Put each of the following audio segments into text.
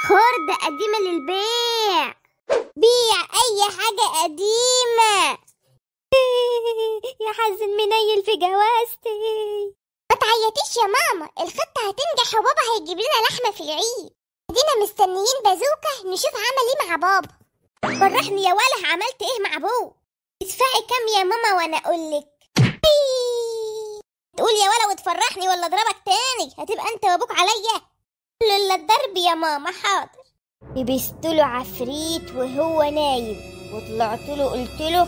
خردة قديمة للبيع، بيع اي حاجة قديمة. يا حزن منيل في جوازتي. ما تعيطيش يا ماما، الخطة هتنجح وبابا هيجيب لنا لحمة في العيد. ادينا مستنيين بازوكا نشوف عمل ايه مع بابا. فرحني يا وله، عملت ايه مع ابوه؟ ادفعي كام يا ماما وانا اقولك. تقول يا ولا وتفرحني ولا اضربك تاني، هتبقى انت وابوك عليا. الا الضرب يا ماما، حاضر. لبست له عفريت وهو نايم وطلعت له قلت له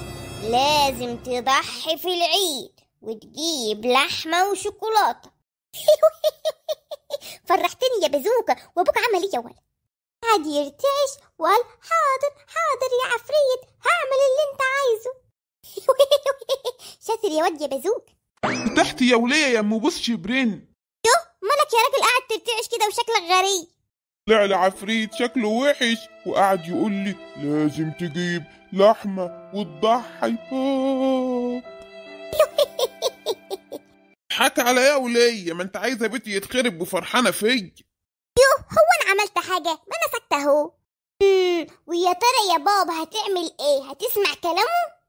لازم تضحي في العيد وتجيب لحمه وشوكولاته. فرحتني يا بازوكا. وابوك عمل ايه يا ولا؟ قعد يرتعش وقال حاضر حاضر يا عفريت، هعمل اللي انت عايزه. شاطر يا واد يا بازوكا. تحت يا وليه يا ام بوس شبرين. يوه مالك يا راجل قاعد ترتعش كده وشكلك غريب؟ طلع لي عفريت شكله وحش وقعد يقول لي لازم تجيب لحمه وتضحي. حكى على يا وليه، ما انت عايزه بيتي يتخرب وفرحانه فيا. يوه هو انا عملت حاجة؟ ما انا ساكته اهو. ويا ترى يا بابا هتعمل ايه؟ هتسمع كلامه؟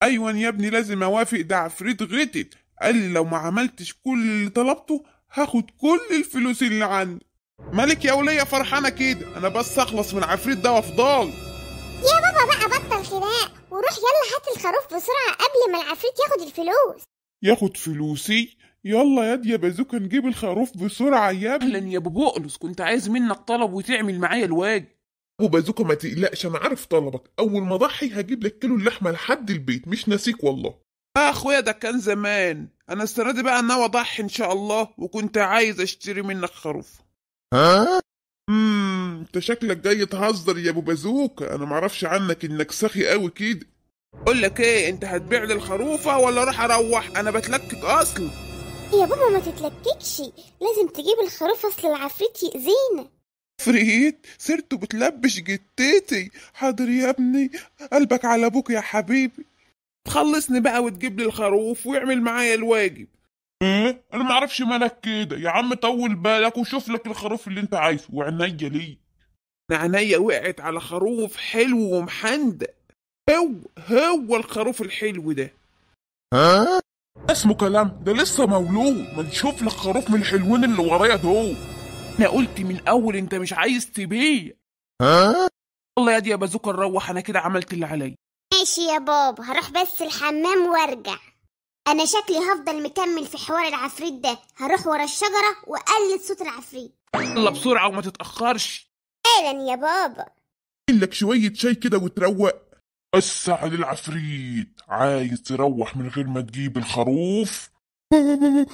ايوه يا ابني لازم اوافق، ده عفريت غتت قال لي لو ما عملتش كل اللي طلبته هاخد كل الفلوس اللي عندي. مالك يا وليه فرحانة كده؟ انا بس اخلص من العفريت ده وافضل. يا بابا بقى بطل خناق وروح يلا هات الخروف بسرعة قبل ما العفريت ياخد الفلوس. ياخد فلوسي؟ يلا يا دي يا بازوكا نجيب الخروف بسرعة يا ابني. اهلا يا ابو بقلص، كنت عايز منك طلب وتعمل معايا الواجب. ابو بازوكا ما تقلقش، انا عارف طلبك، اول ما اضحي هجيب لك كيلو اللحمة لحد البيت، مش ناسيك والله. اخويا ده كان زمان، انا السنة دي بقى ناوي اضحي ان شاء الله، وكنت عايز اشتري منك خروف. ها؟ انت شكلك جاي تهزر يا ابو بازوكا، انا معرفش عنك انك سخي قوي كده. اقول لك ايه، انت هتبيع لي الخروفه ولا اروح اروح؟ انا بتلكك اصلا. يا بابا ما تتلككش، لازم تجيب الخروف اصل العفريت يأذينا. عفريت؟ سيرته بتلبش جتتي. حاضر يا ابني، قلبك على ابوك يا حبيبي. تخلصني بقى وتجيب لي الخروف ويعمل معايا الواجب. ايه؟ انا معرفش مالك كده يا عم، طول بالك وشوف لك الخروف اللي انت عايزه. وعينيا ليه؟ انا عينيا وقعت على خروف حلو ومحندق. هو الخروف الحلو ده. ها؟ اسمه كلام ده لسه مولود، ما نشوف لك خروف من الحلوين اللي ورايا دول. انا قلت من الاول انت مش عايز تبيع. ها؟ يلا يا دي يا بازوكا نروح، انا كده عملت اللي عليا. ماشي يا بابا، هروح بس الحمام وارجع. انا شكلي هفضل مكمل في حوار العفريت ده، هروح ورا الشجرة واقلد صوت العفريت. يلا بسرعة وما تتاخرش. فعلا يا بابا. لك شوية شاي كده وتروق. بس على العفريت، عايز تروح من غير ما تجيب الخروف؟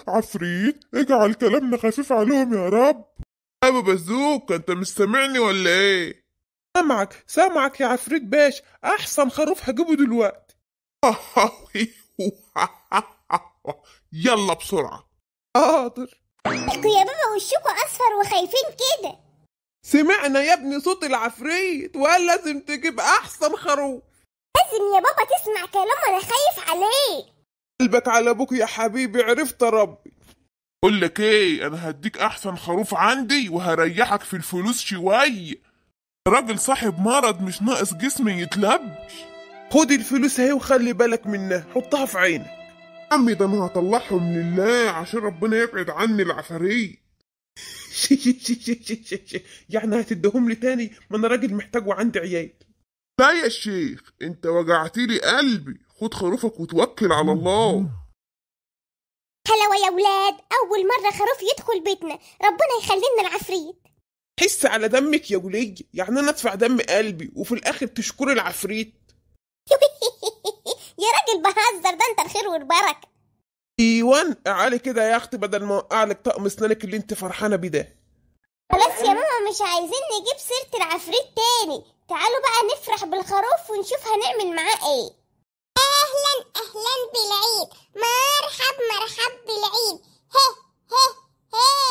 عفريت اجعل كلامنا خفيف عليهم يا رب. ابو بازوكا انت مش سامعني ولا ايه؟ سامعك سامعك يا عفريت باش، احسن خروف هجيبه دلوقتي. يلا بسرعة. حاضر. مالكوا يا بابا وشكوا اصفر وخايفين كده؟ سمعنا يا ابني صوت العفريت وقال لازم تجيب احسن خروف. لازم يا بابا تسمع كلامه، انا خايف عليك. قلبك على ابوك يا حبيبي، عرفت اربي. اقول لك ايه، انا هديك احسن خروف عندي وهريحك في الفلوس شوية. راجل صاحب مرض مش ناقص جسمي يتلبش. خد الفلوس اهي وخلي بالك منها، حطها في عينك. عمي ده انا هطلعهم لله عشان ربنا يبعد عني العفاريت. يعني هتديهم لي تاني؟ ما انا راجل محتاج وعندي عيال. لا يا شيخ انت وجعتلي قلبي، خد خروفك وتوكل على الله. حلاوة يا ولاد، اول مرة خروف يدخل بيتنا، ربنا يخلينا العفريت. حس على دمك يا ولية، يعني انا ادفع دم قلبي وفي الاخر تشكري العفريت؟ يا راجل بهزر، ده انت الخير والبركة. ايوان اعالي كده يا اختي بدل ما اوقعلك طقم اسنانك اللي انت فرحانة بيه ده. خلاص يا ماما مش عايزين نجيب سيره العفريت تاني، تعالوا بقى نفرح بالخروف ونشوف هنعمل معاه ايه. اهلا اهلا بالعيد، مرحب مرحب بالعيد، هه هه هه.